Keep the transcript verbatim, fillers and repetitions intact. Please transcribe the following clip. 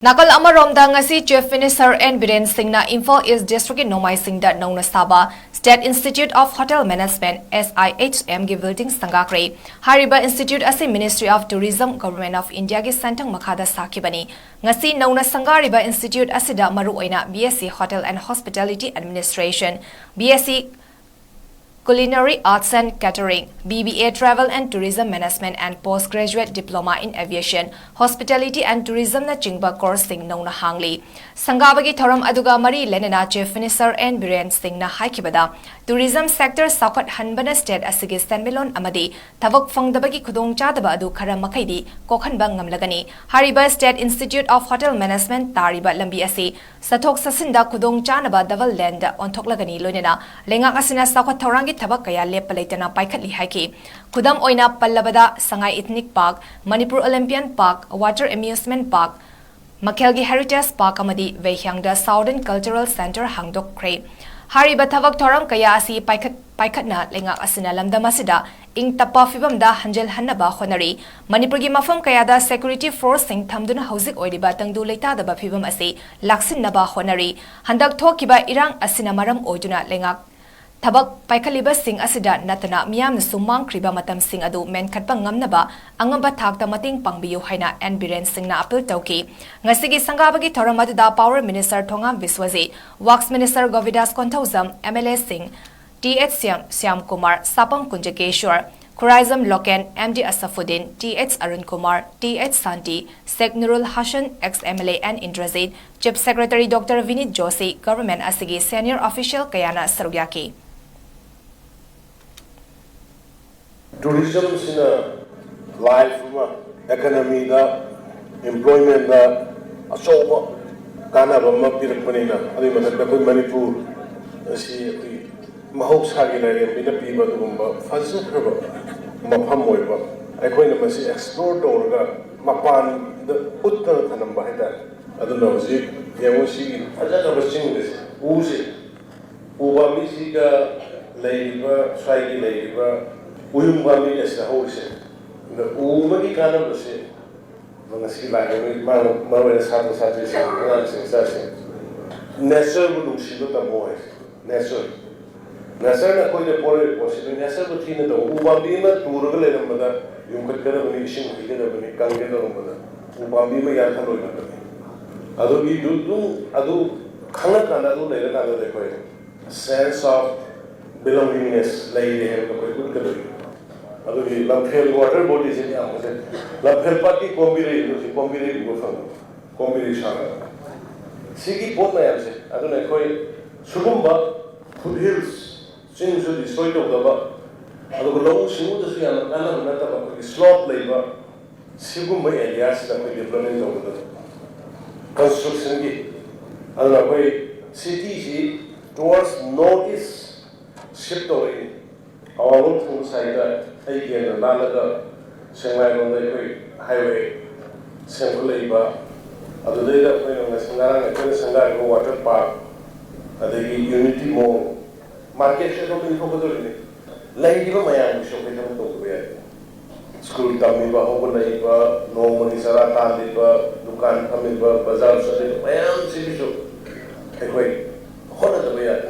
ꯅꯥꯀꯜ ꯑꯃꯔꯣꯝꯗ, ꯉꯁꯤ Chief Minister N ꯕꯤꯔꯦꯟ ꯁꯤꯡꯅ ꯏꯝꯐꯥꯜ ꯏꯁ ꯗꯤꯁꯇ꯭ꯔꯤꯛꯀꯤ ꯅꯣꯡꯃꯥꯏꯁꯤꯡꯗ ꯅꯧꯅ ꯁꯥꯕ State Institute of Hotel Management, S I H M, ꯒꯤ ꯕꯤꯜꯗꯤꯡ ꯁꯪꯒꯥꯈ꯭ꯔꯦ꯫ ꯍꯥꯏꯔꯤꯕ institute ꯑꯁꯤ Ministry of Tourism, Government of Indiaꯒꯤ ꯁꯦꯟꯊꯪ ꯃꯈꯥꯗ ꯁꯥꯈꯤꯕꯅꯤ꯫ ꯉꯁꯤ ꯅꯧꯅ ꯁꯪꯒꯥꯔꯤꯕ institute ꯑꯁꯤꯗ ꯃꯔꯨꯑꯣꯏꯅ B S C Hotel and Hospitality Administration, B S C Culinary Arts and Catering, B B A Travel and Tourism Management and Postgraduate Diploma in Aviation, Hospitality and Tourism ꯅꯆꯤꯡꯕ courseꯁꯤꯡ ꯅꯧꯅ ꯍꯥꯡꯂꯤ꯫ ꯁꯪꯒꯥꯕꯒꯤ ꯊꯧꯔꯝ ꯑꯗꯨꯒ ꯃꯔꯤ ꯂꯩꯅꯅ Chief Minister N ꯕꯤꯔꯦꯟ ꯁꯤꯡꯅ ꯍꯥꯏꯈꯤꯕꯗ, tourism sector ꯆꯥꯎꯈꯠꯍꯟꯕꯅ state ꯑꯁꯤꯒꯤ ꯁꯦꯟꯃꯤꯠꯂꯣꯟ ꯑꯃꯗꯤ ꯊꯕꯛ ꯐꯪꯗꯕꯒꯤ ꯈꯨꯗꯣꯡꯆꯥꯗꯕ ꯑꯗꯨ ꯈꯔ ꯃꯈꯩꯗꯤ ꯀꯣꯛꯍꯟꯕ ꯉꯝꯂꯒꯅꯤ꯫ ꯍꯥꯏꯔꯤꯕ State Institute of Hotel Management ꯇꯥꯔꯤꯕ ꯂꯝꯕꯤ ꯑꯁꯤ ꯆꯠꯊꯣꯛ ꯆꯠꯁꯤꯟꯗ ꯈꯨꯗꯣꯡꯆꯥꯅꯕ double laneꯗ ꯑꯣꯟꯊꯣꯛꯂꯒꯅꯤ, ꯂꯣꯏꯅꯅ ꯂꯩꯉꯥꯛ ꯑꯁꯤꯅ ꯆꯥꯎꯈꯠ ꯊꯧꯔꯥꯡꯒꯤ ꯊꯕꯛ ꯀꯌꯥ ꯂꯦꯞꯄ ꯂꯩꯇꯅ ꯄꯥꯏꯈꯠꯂꯤ ꯍꯥꯏꯈꯤ꯫ ꯈꯨꯗꯝ ꯑꯣꯏꯅ ꯄꯜꯂꯕꯗ, ꯁꯉꯥꯏ Ethnic Park, Manipur Olympian Park, Water Amusement Park, ꯃꯈꯦꯜꯒꯤ Heritage Park ꯑꯃꯗꯤ ꯋꯦꯍ꯭ꯌꯥꯡꯗ Southern Cultural Centre ꯍꯥꯡꯗꯣꯛꯈ꯭ꯔꯦ꯫ ꯍꯥꯏꯔꯤꯕ ꯊꯕꯛ ꯊꯧꯔꯝ ꯀꯌꯥ ꯑꯁꯤ ꯄꯥꯏꯈꯠ-, ꯄꯥꯏꯈꯠꯅ ꯂꯩꯉꯥꯛ ꯑꯁꯤꯅ ꯂꯝꯗꯝ ꯑꯁꯤꯗ ꯏꯪ ꯇꯞꯄ ꯐꯤꯕꯝꯗ ꯍꯟꯖꯤꯜꯍꯟꯅꯕ ꯍꯣꯠꯅꯔꯤ꯫ ꯃꯅꯤꯄꯨꯔꯒꯤ ꯃꯐꯝ ꯀꯌꯥꯗ security forceꯁꯤꯡ ꯊꯝꯗꯨꯅ ꯍꯧꯖꯤꯛ ꯑꯣꯏꯔꯤꯕ ꯇꯪꯗꯨ ꯂꯩꯇꯥꯗꯕ ꯐꯤꯕꯝ ꯑꯁꯤ ꯂꯥꯛꯁꯤꯟꯅꯕ ꯍꯣꯠꯅꯔꯤ꯫ ꯍꯟꯗꯛ ꯊꯣꯛꯈꯤꯕ ꯏꯔꯥꯡ ꯑꯁꯤꯅ ꯃꯔꯝ ꯑꯣꯏꯗꯨꯅ ꯂꯩꯉꯥꯛ ꯊꯕꯛ ꯄꯥꯏꯈꯠꯂꯤꯕꯁꯤꯡ ꯑꯁꯤꯗ ꯅꯠꯇꯅ ꯃꯤꯌꯥꯝꯅꯁꯨ ꯃꯥꯡꯈ꯭ꯔꯤꯕ ꯃꯇꯝꯁꯤꯡ ꯑꯗꯨ ꯃꯦꯟꯈꯠꯄ ꯉꯝꯅꯕ ꯑꯉꯝꯕ ꯊꯥꯛꯇ ꯃꯇꯦꯡ ꯄꯥꯡꯕꯤꯌꯨ ꯍꯥꯏꯅ N ꯕꯤꯔꯦꯟ ꯁꯤꯡꯅ appeal ꯇꯧꯈꯤ꯫ ꯉꯁꯤꯒꯤ ꯁꯪꯒꯥꯕꯒꯤ ꯊꯧꯔꯝ ꯑꯗꯨꯗ Power Minister Thongam Biswajit, Works Minister Gobindas Konthoujam, M L Aꯁꯤꯡ, Th Shyam, Shyam Kumar, Sapam Kunjakeswar, Khuraijam Loken, M D Asabuddin, Th Arun Kumar, Th Shanti, Sheikh Nurul Hasan, ex M L A N Indrajit, Chief Secretary Doctor Vineet Joshi, government ꯑꯁꯤꯒꯤ senior official ꯀꯌꯥꯅ ꯁꯔꯨꯛ ꯌꯥꯈꯤ꯫ Tourismꯁꯤꯅ life ꯑꯃ, economyꯗ, employmentꯗ ꯑꯆꯧꯕ ꯀꯥꯟꯅꯕ ꯑꯃ ꯄꯤꯔꯛꯄꯅꯤꯅ, ꯑꯗꯨꯒꯤ ꯃꯊꯛꯇ ꯑꯩꯈꯣꯏ ꯃꯅꯤꯄꯨꯔ ꯑꯁꯤ ꯑꯩꯈꯣꯏ ꯃꯍꯧꯁꯥꯒꯤ ꯂꯥꯏꯔꯦꯝꯕꯤꯅ ꯄꯤꯕ ꯑꯗꯨꯒꯨꯝꯕ ꯐꯖꯈ꯭ꯔꯕ ꯃꯐꯝ ꯑꯣꯏꯕ, ꯑꯩꯈꯣꯏꯅ ꯃꯁꯤ explore ꯇꯧꯔꯒ ꯃꯄꯥꯟꯗ ꯎꯠꯇꯅ ꯊꯝꯂꯝꯕ ꯍꯥꯏꯇꯥꯔꯦ꯫ ꯑꯗꯨꯅ ꯍꯧꯖꯤꯛ ꯌꯦꯡꯉꯨ, ꯁꯤꯒꯤ ꯐꯖꯈ꯭ꯔꯕ ꯆꯤꯡꯁꯦ, ꯎꯁꯦ, ꯎ ꯄꯥꯝꯕꯤꯁꯤꯒ ꯂꯩꯔꯤꯕ, ꯁ꯭ꯋꯥꯏꯒꯤ ꯂꯩꯔꯤꯕ ꯎꯌꯨꯡ ꯄꯥꯝꯕꯤ ꯑꯁꯤꯗ ꯍꯧꯔꯤꯁꯦ, ꯑꯗ ꯎ ꯑꯃꯒꯤ ꯀꯥꯟꯅꯕꯁꯦ ꯉꯁꯤ ꯂꯥꯛꯂꯤꯕ ꯏꯃꯥ, ꯃꯔꯨꯑꯣꯏꯅ ꯁꯥꯇ꯭ꯔ ꯁꯥꯇ꯭ꯔꯤꯁꯤꯡ, ꯑꯉꯥꯡꯁꯤꯡ, ꯏꯆꯥꯁꯤꯡ, ꯅꯦꯆꯔꯕꯨ ꯅꯨꯡꯁꯤꯕ ꯇꯝꯃꯣ ꯍꯥꯏꯁꯦ꯫ ꯅꯦꯆꯔ, ꯅꯦꯆꯔꯅ ꯑꯩꯈꯣꯏꯗ ꯄꯣꯔꯛꯏꯕ ꯄꯣꯠꯁꯤꯗꯤ ꯅꯦꯆꯔꯕꯨ ꯊꯤꯅ ꯇꯧꯕ꯫ ꯎ ꯄꯥꯝꯕꯤ ꯑꯃ ꯇꯨꯔꯒ ꯂꯩꯔꯝꯕꯗ ꯌꯨꯡꯈꯠꯀꯗꯕꯅꯤ, ꯏꯁꯤꯡ ꯍꯩꯒꯗꯕꯅꯤ, ꯀꯪꯒꯦ ꯇꯧꯔꯝꯕꯗ ꯎ ꯄꯥꯝꯕꯤ ꯑꯃ ꯌꯥꯟꯊꯠꯂꯣꯏꯗꯕꯅꯤ꯫ ꯑꯗꯨꯒꯤ ꯑꯗꯨ, ꯑꯗꯨ ꯈꯪꯉꯀꯥꯟꯗ, ꯑꯗꯨ ꯂꯩꯔꯀꯥꯟꯗ ꯑꯩꯈꯣꯏ sense of belongingness ꯂꯩꯔꯦ ꯍꯥꯏꯕꯗꯣ ꯑꯩꯈꯣꯏ ꯎꯠꯀꯗꯣꯏꯅꯤ꯫ ꯑꯗꯨꯒꯤ ꯂꯝꯐꯦꯜ ꯋꯥꯇꯔ ꯕꯣꯗꯤꯁꯤꯗꯤ ꯌꯥꯝ ꯐꯖꯩ꯫ ꯂꯝꯐꯦꯜ ꯄꯥꯠꯀꯤ ꯀꯣꯝꯕꯤꯔꯩꯗꯣ ꯍꯧꯖꯤꯛ ꯀꯣꯝꯕꯤꯔꯩ ꯎꯕ ꯐꯪꯉꯤ꯫ ꯀꯣꯝꯕꯤꯔꯩ ꯁꯥꯡꯅ꯫ ꯁꯤꯒꯤ ꯄꯣꯠ ꯃꯌꯥꯝꯁꯦ, ꯑꯗꯨꯅ ꯑꯩꯈꯣꯏ ꯁꯤꯒꯨꯝꯕ foot hills, ꯆꯤꯡꯁꯨ destroy ꯇꯧꯗꯕ, ꯑꯗꯨꯒ ꯂꯧꯎ ꯁꯤꯡꯎꯗꯁꯨ ꯌꯥꯝꯅ ꯀꯥꯟꯅꯕ ꯅꯠꯇꯕ ꯑꯩꯈꯣꯏꯒꯤ slope ꯂꯩꯕ ꯁꯤꯒꯨꯝꯕ areaꯁꯤꯗ ꯑꯩꯈꯣꯏ development ꯇꯧꯒꯗꯕ, constructionꯒꯤ꯫ ꯑꯗꯨꯅ ꯑꯩꯈꯣꯏ cityꯁꯤ towards north east shift ꯇꯧꯔꯛꯏ꯫ ꯑꯋꯥꯡꯂꯣꯝ ꯊꯪꯕ sideꯇ ꯑꯩ ꯀꯦꯟꯗ꯭ꯔ ꯂꯥꯜꯂꯒ ꯁꯦꯡꯃꯥꯏꯔꯣꯝꯗ ꯑꯩꯈꯣꯏ highway ꯁꯦꯝꯒꯠꯂꯛꯏꯕ, ꯑꯗꯨꯗꯩꯗ ꯑꯩꯈꯣꯏꯅ ꯉꯁꯤ ꯉꯔꯥꯡ ꯑꯩꯈꯣꯏꯅ ꯁꯪꯒꯥꯔꯤꯕ water park, ꯑꯗꯒꯤ Unity Mall, marketꯁꯦ ꯑꯗꯨꯝ ꯏꯟꯊꯣꯛꯀꯗꯧꯔꯤꯅꯤ꯫ ꯂꯩꯔꯤꯕ ꯃꯌꯥꯝꯒꯤꯁꯨ ꯑꯩꯈꯣꯏ ꯊꯕꯛ ꯇꯧꯗꯕ ꯌꯥꯗꯦ꯫ ꯁ꯭ꯀꯨꯜ ꯇꯝꯃꯤꯕ, ꯍꯧꯒꯠꯂꯛꯏꯕ, ꯅꯣꯡꯃꯒꯤ ꯆꯔꯥ ꯇꯥꯜꯂꯤꯕ, ꯗꯨꯀꯥꯟ ꯐꯝꯃꯤꯕ, ꯕꯖꯥꯔ ꯆꯠꯂꯤꯕ ꯃꯌꯥꯝꯁꯤꯒꯤꯁꯨ ꯑꯩꯈꯣꯏ ꯍꯣꯠꯅꯗꯕ ꯌꯥꯗꯦ꯫